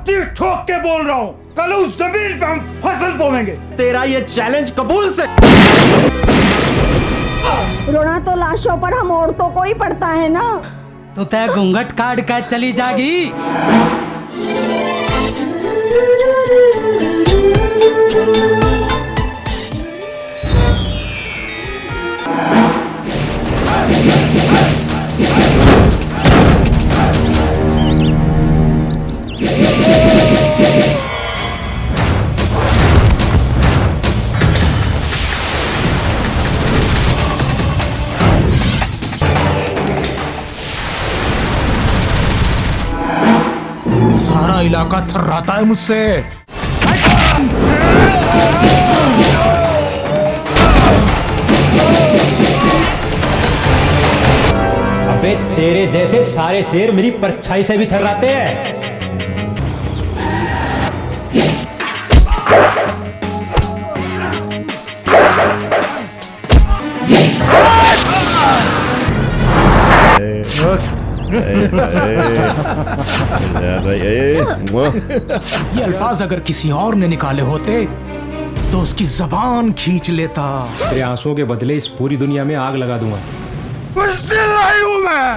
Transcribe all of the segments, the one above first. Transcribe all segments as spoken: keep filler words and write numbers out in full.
तीर ठोक के बोल रहा हूँ, कल उस जमीन पे हम फसल बोवेंगे। तेरा ये चैलेंज कबूल से। रोना तो लाशों पर हम औरतों को ही पड़ता है ना। तो तै घूंघट काट के चली जागी। सारा इलाका थर्राता है मुझसे। अबे, तेरे जैसे सारे शेर मेरी परछाई से भी थर्राते हैं। ए, ए, ए, ए, ए, मुआ। ये अल्फाज अगर किसी और ने निकाले होते तो उसकी जबान खींच लेता। तेरे आंसुओं के बदले इस पूरी दुनिया में आग लगा दूंगा। बुजदिल नहीं हूं मैं।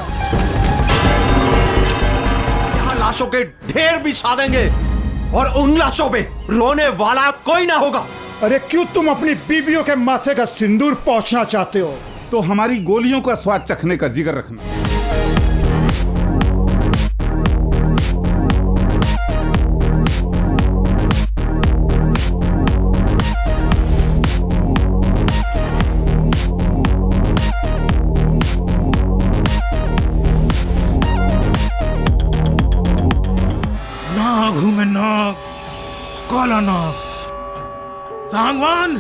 यहाँ लाशों के ढेर बिछा देंगे और उन लाशों पे रोने वाला कोई ना होगा। अरे, क्यों तुम अपनी बीबियों के माथे का सिंदूर पोंछना चाहते हो? तो हमारी गोलियों का स्वाद चखने का जिगर रखना। नाग हूं मैं, नाग, काला नाग। सांगवान,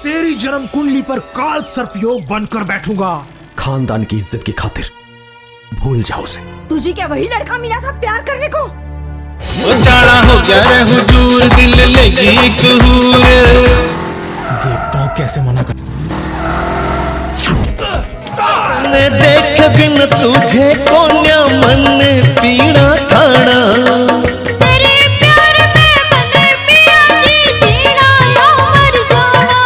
तेरी जन्म कुंडली पर काल सर्प योग बनकर बैठूंगा। खानदान की इज्जत की खातिर भूल जाओ उसे। तुझे क्या वही लड़का मिला था प्यार करने को? वो चाला हो गया रे हुजूर, दिल लेगी एक हूर। देखता हूँ कैसे मना कर। ने देख बिन सूझे कोन्या मन पीना खाना। तेरे प्यार में बने पिया जी जीना या मर जाना।